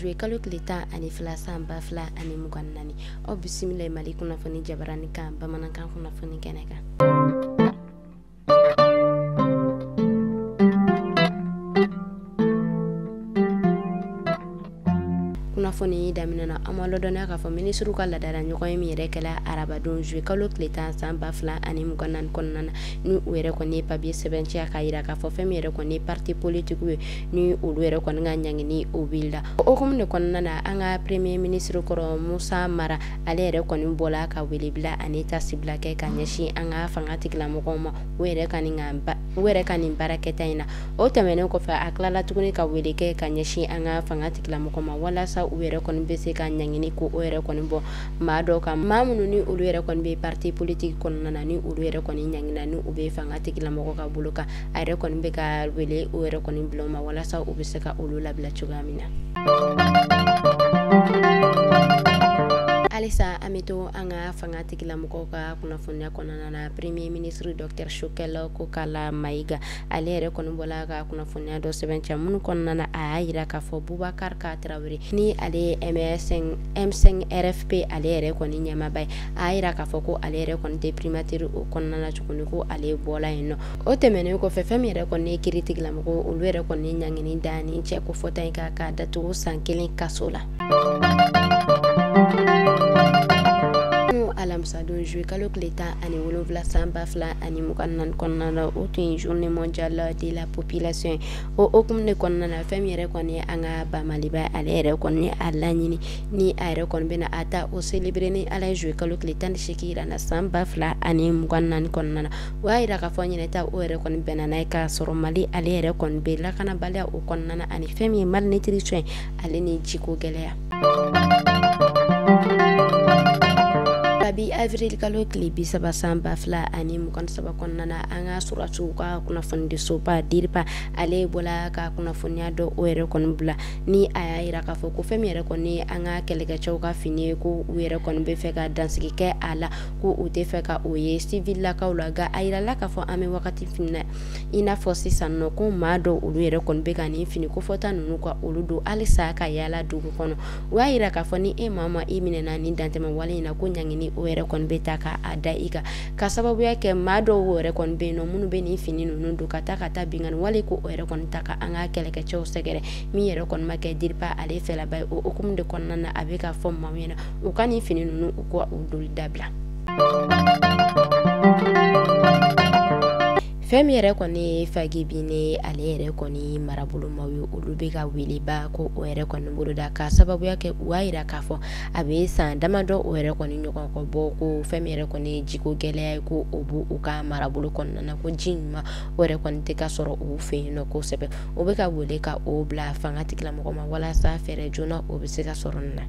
juillet kalo tile 12 san 2024. Aw bisimila Mali kunnafoni jabarani kan bamanankan kunnafoni kɛnɛ kan. Kunnafoni daminɛna an ma ladɔnniya k'a fɔ minisiriw ka laadala ɲɔgɔn ye min yɛrɛ kɛla arabadon juillet kalo tile 10 san 2024 kɔnɔna na, ni u yɛrɛ kɔni ye papier sɛbɛntiya k'a yira k'a fɔ fɛn min yɛrɛ kɔni ye parti politique ye, ni olu yɛrɛ kɔni ka ɲangini o wulila. O hukumu de kɔnɔna na, an ka premier ministre kɔrɔ Musa Mara, ale yɛrɛ kɔni bɔla ka welebila ani tasibila kɛ ka ɲɛsin an ka fanga tigilamɔgɔw ma, u yɛrɛ ka nin baarakɛta in na. O tɛmɛnen kɔfɛ, a tilala tuguni ka wele kɛ ka ɲɛsin an ka fanga tigilamɔgɔw ma walasa u yɛrɛ kɔni bɛ se ka ɲangini ko o yɛrɛ kɔni bɔ maa dɔw kan, maa minnu ni olu yɛrɛ kɔni bɛ parti politique kɔnɔna na, ni olu yɛrɛ kɔni ɲangina ni u bɛ fanga tigilamɔgɔ ka bolo kan. A yɛrɛ kɔni bɛ ka wele o yɛrɛ kɔni bila u ma walasa u bɛ se ka olu labila cogoya min na. Halisa an bɛ to an ka fanga tigilamɔgɔw ka kunnafoniya kɔnɔna na, premier ministre docteur Choguel Kokalla Maïga, ale yɛrɛ kɔni bɔla ka kunnafoniya dɔ sɛbɛntiya minnu kɔnɔna na, a y'a yira k'a fɔ Boubacar K Traoré, ni ale ye M5 RFP ale yɛrɛ kɔni ɲɛmaaba ye, a y'a yira k'a fɔ ko ale yɛrɛ kɔni tɛ primature o kɔnɔna na tuguni, ko ale bɔla yen nɔ. O tɛmɛnen kɔfɛ, fɛn min yɛrɛ kɔni ye kiiri tigilamɔgɔw, olu yɛrɛ kɔni ɲangini da ni cɛ ko fɔta in kan k'a datugu san 1 kaso la. Alamisadon juillet kalo tile 17 san 2024 kɔnɔna na, o tun ye journée mondiale de la population ye. O hukumu de kɔnɔna na, fɛn min yɛrɛ kɔni ye an ka ba Maliba, ale yɛrɛ kɔni a laɲini ni a yɛrɛ kɔni bɛna a ta o célébrer ni Ala ye juillet kalo tile 18 yira na san 2024 kɔnɔna na. O y'a yira k'a fɔ ɲinɛ ta o yɛrɛ kɔni bɛnna n'a ye k'a sɔrɔ Mali ale yɛrɛ kɔni bɛ lakanabaliya o kɔnɔna na, ani fɛn min ye malnutrition ye, ale ni jiko gɛlɛya. Kabi avril kalo tile 30 san 2023 kɔnɔna na, an ka sɔrɔdasiw ka kunnafonidisoba DIRPA, ale bɔla ka kunnafoniya dɔ o yɛrɛ kɔni bila, ni a y'a yira k'a fɔ ko fɛn min yɛrɛ kɔni an ka kɛlɛkɛcɛw ka fini ye, ko u yɛrɛ kɔni bɛ fɛ ka dansigi kɛ a la, ko u tɛ fɛ ka o ye civilakaw la. Nka a yirala k'a fɔ an bɛ wagati min na i n'a fɔ sisan nɔ, ko maa dɔw olu yɛrɛ kɔni bɛ ka nin fini kofɔta ninnu ka olu don halisa ka yaala dugu kɔnɔ. O y'a yira k'a fɔ ni e maa ma i minɛna ni dantɛmɛ wale in na, ko ɲangini o yɛrɛ kɔni bɛ ta k'a da i kan, ka sababuya kɛ maa dɔw yɛrɛ kɔni bɛ yen nɔ minnu bɛ nin fini ninnu don ka taa binkanni wale ko o yɛrɛ kɔni ta ka an ka kɛlɛkɛcɛw sɛgɛrɛ, min yɛrɛ kɔni ma kɛ DIRPA ale fɛlaba ye. O hukumu de kɔnɔna na, a bɛ ka fɔ maaw ɲɛna u ka nin fini ninnu u ka u doli dabila. Fɛn min yɛrɛ kɔni ye Faguibine, ale yɛrɛ kɔni marabolomaw ye, olu bɛ ka weleba ko o yɛrɛ kɔni boloda ka sababuya kɛ u y'a yira k'a fɔ a bɛ san damadɔ o yɛrɛ kɔni ɲɔgɔn kɔ bɔ, ko fɛn min yɛrɛ kɔni ye jiko gɛlɛya ye, ko o b'u ka marabolo kɔnɔna na, ko ji ɲuman o yɛrɛ kɔni tɛ ka sɔrɔ u fɛ yen nɔ kosɛbɛ. O bɛ ka wele ka o bila fanga tigilamɔgɔ ma walasa fɛɛrɛ joona o bɛ se ka sɔrɔ nin na.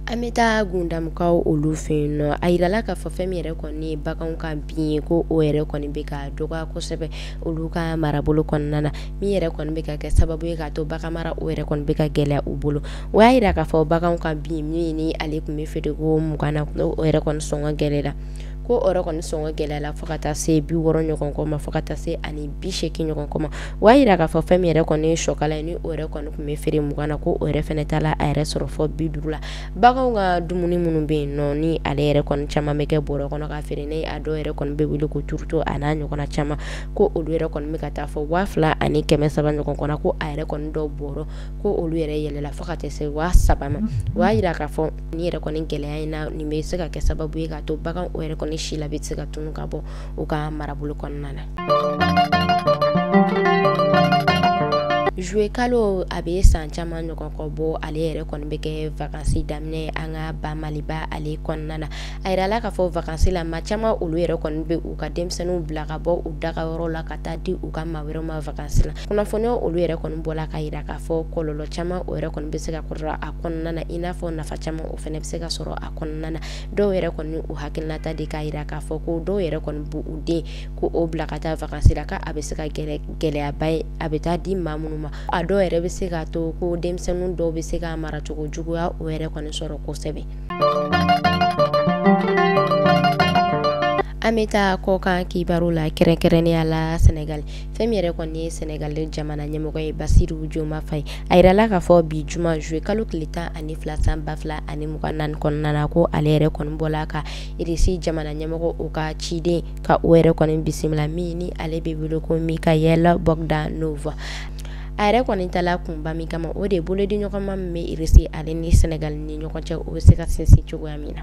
An bɛ taa Gundamukaw olu fɛ yen nɔ. A yirala k'a fɔ fɛn min yɛrɛ kɔni ye baganw ka bin ye, ko o yɛrɛ kɔni bɛ ka dɔgɔya kosɛbɛ olu ka marabolo kɔnɔna na, min yɛrɛ kɔni bɛ ka kɛ sababu ye k'a to bagan mara o yɛrɛ kɔni bɛ ka gɛlɛya u bolo. O y'a yira k'a fɔ baganw ka bin min ni ale tun bɛ feere ko 20 na, o yɛrɛ kɔni sɔngɔ gɛlɛyara, ko o yɛrɛ kɔni sɔngɔ gɛlɛyara fo ka taa se 60 ɲɔgɔn kɔ ma, fo ka taa se ani 80 ɲɔgɔn kɔ ma. O y'a yira k'a fɔ fɛn min yɛrɛ kɔni ye sɔkala ye, ni o yɛrɛ kɔni tun bɛ feere 20 na, ko o yɛrɛ fɛnɛ taala a yɛrɛ sɔrɔ fɔ 50 la. Baganw ka dumuni minnu bɛ yen nɔ, ni ale yɛrɛ kɔni caman bɛ kɛ bɔrɔ kɔnɔ ka feere, ni a dɔw yɛrɛ kɔni bɛ wele ko turuto a n'a ɲɔgɔnna caman, ko olu yɛrɛ kɔni bɛ ka taa fɔ 2300 ɲɔgɔn kɔnɔ, ko a yɛrɛ kɔni dɔw bɔrɔ ko olu yɛrɛ yɛlɛla fo ka taa se 3000 ma. O y'a yira k'a fɔ nin yɛrɛ kɔni gɛlɛya in na, nin bɛ se ka kɛ sababu ye k'a to bagan o yɛrɛ kɔni si la bɛ se ka tunu ka bɔ u ka marabolo kɔnɔna na. Juillet kalo a bɛ san caman ɲɔgɔn kɔ bɔ, ale yɛrɛ kɔni bɛ kɛ vacances daminɛ an ka ba Maliba ale kɔnɔna na. A yirala k'a fɔ vacances la, maa caman olu yɛrɛ kɔni bɛ u ka denmisɛnninw bila ka bɔ u dagayɔrɔ la ka taa di u ka maa wɛrɛw ma vacances la. Kunnafoniyaw olu yɛrɛ kɔni bɔla ka yira k'a fɔ kɔlɔlɔ caman o yɛrɛ kɔni bɛ se ka kɔrɔ a kɔnɔna na, i n'a fɔ nafa caman o fɛnɛ bɛ se ka sɔrɔ a kɔnɔna na. Dɔw yɛrɛ kɔni u hakilinata de k'a yira k'a fɔ ko dɔw yɛrɛ kɔni b'u u den ko o bila ka taa vacances la, k'a bɛ se ka gɛlɛyaba ye, a bɛ taa di maa minnu ma. A dɔw yɛrɛ bɛ se k'a to ko denmisɛnnin dɔw bɛ se ka maracogo juguya o yɛrɛ kɔni sɔrɔ kosɛbɛ. An An bɛ taa kɔkan kibaru la, kɛrɛnkɛrɛnnenya la Senegal. Fɛn min yɛrɛ kɔni ye Senegal jamana ɲɛmɔgɔ ye, Basiru Joma Faye, a yirala k'a fɔ bi juma juillet kalo tile 12 san 2024 kɔnɔna na, ko ale yɛrɛ kɔni bɔla ka Irisi jamana ɲɛmɔgɔ o ka ciden ka o yɛrɛ kɔni bisimila, min ni ale bɛ wele ko Mikhaïl Bogdanov. A yɛrɛ kɔni taala kunba min kama, o de ye bolodiɲɔgɔnma min bɛ Irisi ale ni Senegal ni ɲɔgɔn cɛ, o bɛ se ka sinsin cogoya min na.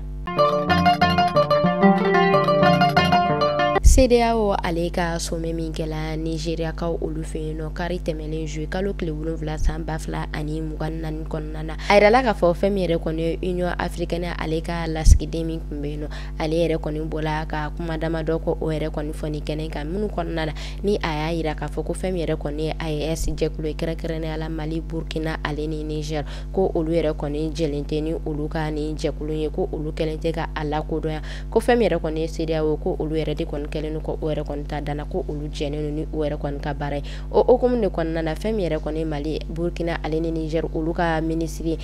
CEDEAO ale ka sommet min kɛla Nizeriyakaw olu fɛ yen nɔ kari tɛmɛnen juillet kalo tile 7 san 2024 kɔnɔna na, a yirala k'a fɔ fɛn min yɛrɛ kɔni ye Union africaine ale ka lasigiden min tun bɛ yen nɔ, ale yɛrɛ kɔni bɔla ka kuma damadɔ ko o yɛrɛ kɔni fɔ ni kɛnɛ kan, minnu kɔnɔna na ni a y'a yira k'a fɔ ko fɛn min yɛrɛ kɔni ye AES jɛkulu ye, kɛrɛnkɛrɛnnenya la Mali, Burkina ale ni Niger, ko olu yɛrɛ kɔni jɛlen tɛ ni olu ka nin jɛkulu ye, ko olu kɛlen tɛ ka a lakodɔnya, ko fɛn min yɛrɛ kɔni ye CEDEAO, ko olu yɛrɛ de kɔni kɛlen don ka o yɛrɛ kɔni ta danna, ko olu jɛnnen don ni o yɛrɛ kɔni ka baara ye. O hukumu de kɔnɔna na, fɛn min yɛrɛ kɔni ye Mali, Burkina ale ni Niger olu ka minisiri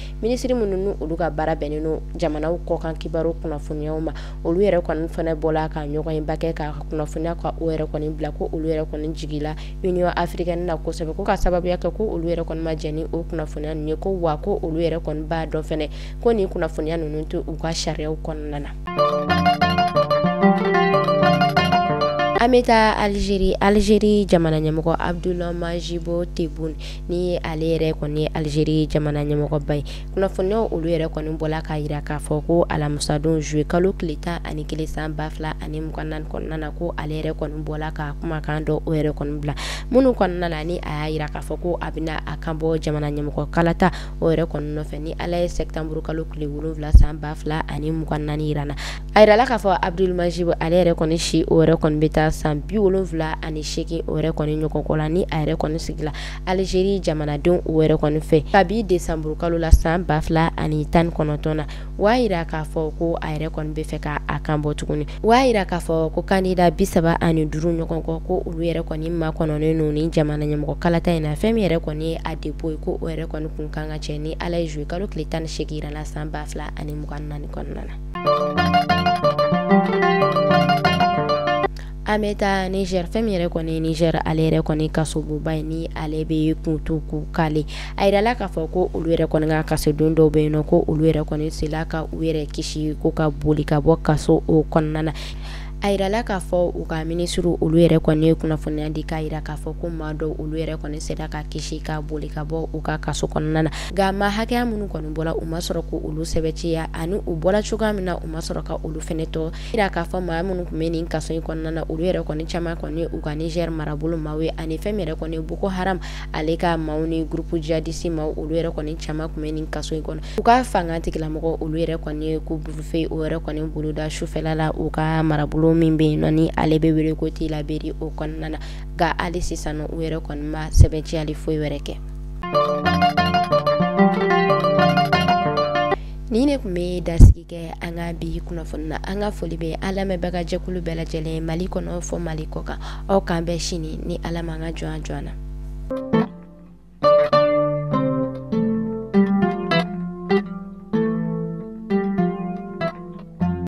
minnu ni olu ka baara bɛnnen don jamanaw kɔkan kibaru kunnafoniyaw ma, olu yɛrɛ kɔni fana bɔla ka ɲɔgɔnyeba kɛ ka kunnafoniya ka o yɛrɛ kɔni bila, ko olu yɛrɛ kɔni jigila Union africaine na kosɛbɛ, ko ka sababuya kɛ ko olu yɛrɛ kɔni ma jɛn ni o kunnafoniya ninnu ye, ko wa ko olu yɛrɛ kɔni b'a dɔn fɛnɛ ko nin kunnafoniya ninnu tɛ u ka sariyaw kɔnɔna na. An bɛ taa Algérie. Algérie jamana ɲɛmɔgɔ Abdelmadjid Tebboune, ni ale yɛrɛ kɔni ye Algérie jamana ɲɛmɔgɔba ye, kunnafoniyaw olu yɛrɛ kɔni bɔla k'a yira k'a fɔ ko alamisadon juillet kalo tile 11 san 2024 kɔnɔna na, ko ale yɛrɛ kɔni bɔla ka kumakan dɔ o yɛrɛ kɔni bila, minnu kɔnɔna na ni a y'a yira k'a fɔ ko a bɛna a kan bɔ jamana ɲɛmɔgɔ kalata o yɛrɛ kɔni nɔfɛ, ni Ala ye septembre kalo tile 7 san 2024 yira na. A yirala k'a fɔ Abdelmadjid ale yɛrɛ kɔni si o yɛrɛ kɔni bɛ taa san 78 o yɛrɛ kɔni ɲɔgɔn kɔ la, ni a yɛrɛ kɔni sigila Algérie jamanadenw o yɛrɛ kɔni fɛ kabi décembre kalo la san 2019 na. O y'a yira k'a fɔ ko a yɛrɛ kɔni bɛ fɛ ka a kan bɔ tuguni. O y'a yira k'a fɔ ko candidat 35 ɲɔgɔn kɔ, ko olu yɛrɛ kɔni makɔnɔnen don ni jamana ɲɛmɔgɔ kalata in na. Fɛn min yɛrɛ kɔni ye a dépôt ye, ko o yɛrɛ kɔni kun kan ka cɛ ni Ala ye juillet kalo tile 18 yira la san 2024 kɔnɔna na. An bɛ taa Niger. Fɛn min yɛrɛ kɔni Niger ale yɛrɛ kɔni kasobonba ye, ni ale bɛ Kutuku Kale, a yirala k'a fɔ ko olu yɛrɛ kɔni ka kasoden dɔw bɛ yen nɔ, ko olu yɛrɛ kɔni sela ka u yɛrɛ kisi ko ka boli ka bɔ kaso o kɔnɔna na. A yirala k'a fɔ u ka minisiriw olu yɛrɛ kɔni ye kunnafoniya di k'a yira k'a fɔ ko maa dɔw olu yɛrɛ kɔni sera ka kisi ka boli ka bɔ u ka kaso kɔnɔna na, nka maa hakɛya minnu kɔni bɔra, u ma sɔrɔ ko olu sɛbɛntiya, ani u bɔra cogoya min na, u ma sɔrɔ ka olu fɛnɛ tɔ yira k'a fɔ maa minnu tun bɛ nin kaso in kɔnɔna na, olu yɛrɛ kɔni caman kɔni u ka Niger marabolo maaw ye, ani fɛn min yɛrɛ kɔni Boko Haram ale ka maaw ni groupe djihadiste maaw, olu yɛrɛ kɔni caman tun bɛ nin kaso in kɔnɔ. U ka fanga tigilamɔgɔ olu yɛrɛ kɔni ye couvre-feu o yɛrɛ kɔni boloda sufɛla la u ka marabolo min bɛ yen nɔ, ni ale bɛ wele ko Tillabéri o kɔnɔna na, nka hali sisan u yɛrɛ kɔni ma sɛbɛntiyali foyi wɛrɛ kɛ. Nin de tun bɛ dasigi kɛ an ka bi kunnafoni na. An ka foli bɛ an lamɛnbaga jɛkulu bɛɛ lajɛlen, Mali kɔnɔ fɔ Mali kɔ kan. Aw k'an bɛn sini ni Ala ma an ka jɔn jɔn na.